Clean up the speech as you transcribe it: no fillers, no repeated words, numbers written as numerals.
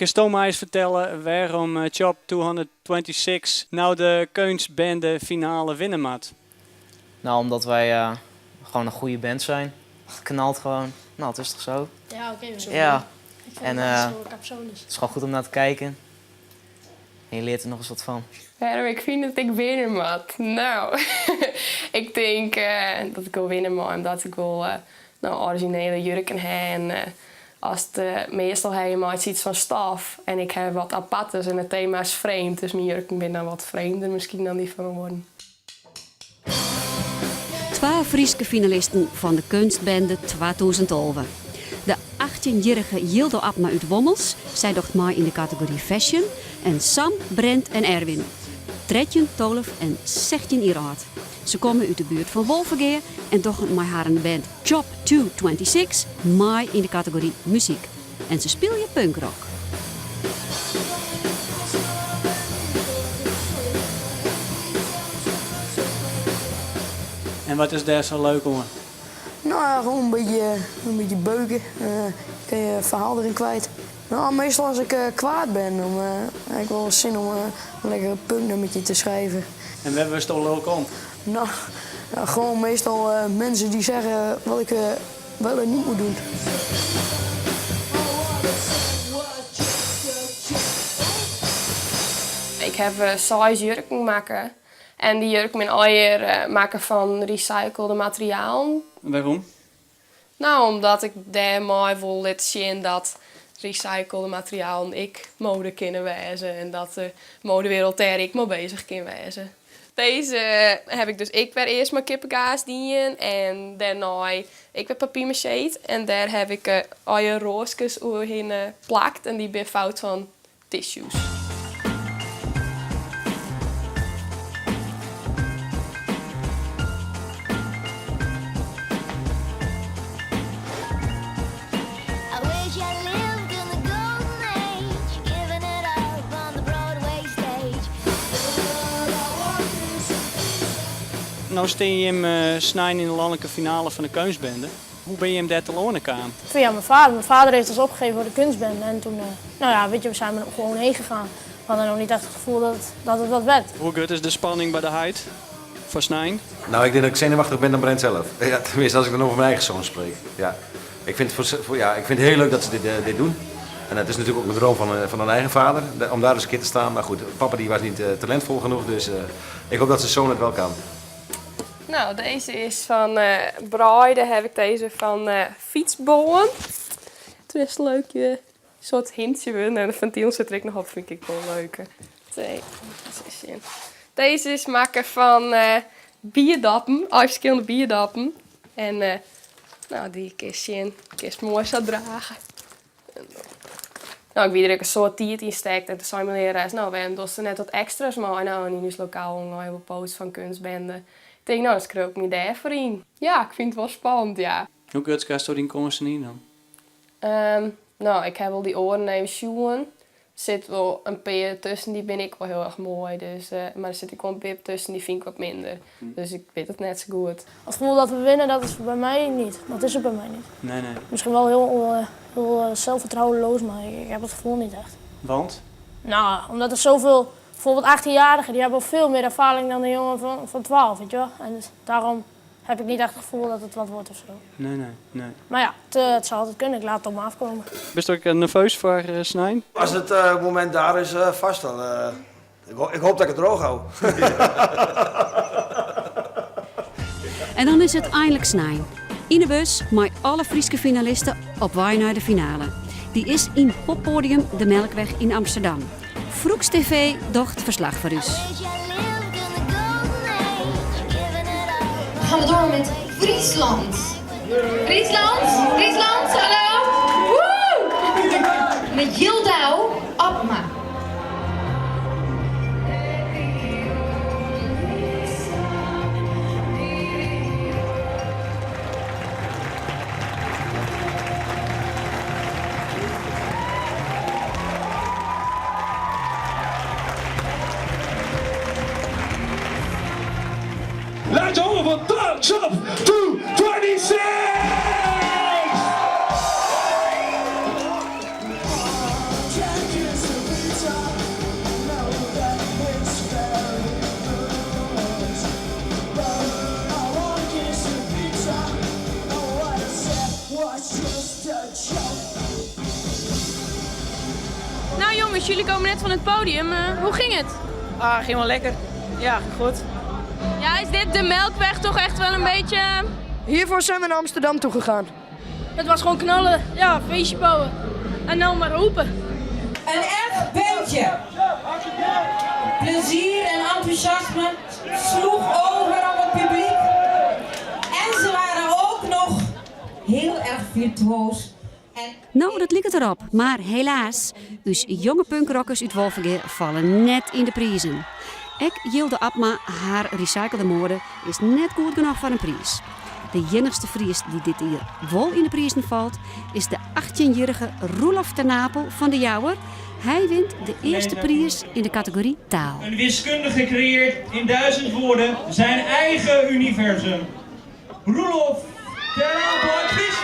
Kinsto my ris fertelle wêrom Chop 226 no de keunstbende finale winne moat? Nou, omdat wij gewoon een goede band zijn. Het knalt gewoon. Nou, het is toch zo? Ja, oké. Ja. Ik vind En het zo het capsones. is gewoon goed om naar te kijken. En je leert er nog eens wat van. Wêrom ik fyn dat ik winne moat? Nou, ik tink dat ik wol winne mei omdat ik wol no, orizjinele jurken ha. En as it, meastal ha je meitsje yts fan stof en ik ha wat aparters en it tema is frjemd, dus myn jurken binne dan wat frjemder miskien dan dy fan oaren. Twa Fryske finalisten fan de Keunstbende 2012. De achttjinjierrige Jildo Abma út Wommels, sy docht mei yn de kategory Fashion, en Sam, Brent en Erwin, 13, 12 en 16 jier âld. Se komme út de buert fan Wolvegea en dogge mei harren band Chop 226 mei yn de kategory Muzyk. En se spylje punkrock. En wat is dêr sa leuk oan? No ja, gewoan in bytsje beuken. Kin je ferhaal deryn kwyt. No, meastal as ik kwaad bin, dan ha ik wol sin om in lekker punknummertje te schrijven. En wêr wurdsto lilk om? No, gewoon meestal mensen die zeggen wat ik wel en niet moet doen. Ik haw seis jurken makke en dy jurken binne allegear makke fan recyclede materialen. Wêrom? No, omdat ik dêrmei wol lit sjen dat recyclede materialen ek mode kinne wêze en dat de modewereld dêr ek mei bezich kin wêze. Dizze haw ik dus ek wer earst mei kippegaas dien en dêrnei ek wer papier-maché en dêr haw ik allegear roaskes oerhinne plakt en dy binne foud fan tissues. No stean jim snein yn de lanlike finale fan de keunstbende. Hoe binne jim dêr telâne kaam? Via mijn vader. Mijn vader heeft ons opgegeven voor de kunstbende. En toen, nou ja, weet je, we zijn er gewoon heen gegaan. We hadden nog niet echt het gevoel dat het wat werd. Hoe grut is de spanning by de heit foar snein? Nou, ik denk dat ik zenuwachtiger ben dan Brent zelf. Ja, tenminste, als ik dan over mijn eigen zoon spreek. Ja. Ik vind het, voor, ja, ik vind het heel leuk dat ze dit doen. En het is natuurlijk ook een droom van een eigen vader, om daar eens een keer te staan. Maar goed, papa die was niet talentvol genoeg, dus ik hoop dat zijn zoon het wel kan. Nou, deze is fan breide, haw ik deze fan fytsbân. It is leuk, je soart hintsje wurden en de fentiel sit der ek noch op, fyn ik wol leuk. Deze is makke fan bierdoppen, al ferskillende bierdoppen. En nou, dy kinst sjen, kinst moai sa drage. No, ik wie der ek in soad tiid yn stekt en toen sei myn learares, no, wêrom dochst der net wat ekstra's mei? No, en yn ús lokaal hong al hiel wat posters fan kunstbende. Ik tink, no, dan skriuw ik my dêrfoar yn. Ja, ik fyn it wol spannend, ja. Hoe grut skatsto dyn kânsen yn dan? No, ik ha wol dy oaren even sjoen. Sit wol in pear tusken, dy binne ek wol hiel erch moai. Dus, mar der sit ek wol in pear tusken, dy fyn ik wat minder. Dus ik wit it net sa goed. Het gevoel dat we winnen, dat is bij mij niet. Dat is er bij mij niet. Nee, nee. Misschien wel heel, heel zelfvertrouwenloos, maar ik heb het gevoel niet echt. Want? Nou, omdat er zoveel, bijvoorbeeld 18-jarigen, die hebben al veel meer ervaring dan de jongen van 12, weet je wel. En dus daarom heb ik niet echt het gevoel dat het wat wordt of zo. Nee, nee, nee. Maar ja, het zou altijd kunnen. Ik laat het op me afkomen. Bist ek nerveus foar snein? As it momint dêr is, fêst dan. Ik hoop dat ik it droech hou. En dan is it einlik snein. Yn 'e bus mei alle Fryske finalisten op wei nei de finale. Dy is yn poppoadium De Melkweg yn Amsterdam. Froeks TV docht ferslach foar ús. Dan gaan we door met Friesland. Friesland, Friesland, hallo. Woe! Met Jildau Abma. Laat je horen van Chop 226! Jongens, jullie komen net van het podium. Eh, hoe ging het? Ah, ging wel lekker. Ja, goed. Ja, is dit de Melkweg toch echt wel een beetje... Eh, Hiervoor zijn we naar Amsterdam toe gegaan. Het was gewoon knallen. Ja, feestje bouwen. En nou maar roepen. Een echt bandje. Plezier en enthousiasme sloeg over op het publiek. En ze waren ook nog heel erg virtuoos. No, dat liket derop. Mar helaas, ús jonge punkrockers út Wolvegea falle net yn de prizen. Ek Jilde Abma har recyclede moade is net goed genôch foar in priis. De iennichste Fries dy't dit jier wol yn de prizen falt, is de 18-jierrige Roelof ten Napel fan De Jouwer. Hy wint de earste priis yn de kategory taal. Een wiskundige creëert in 1000 woorden zijn eigen universum. Roelof ten Napel uit Friesland!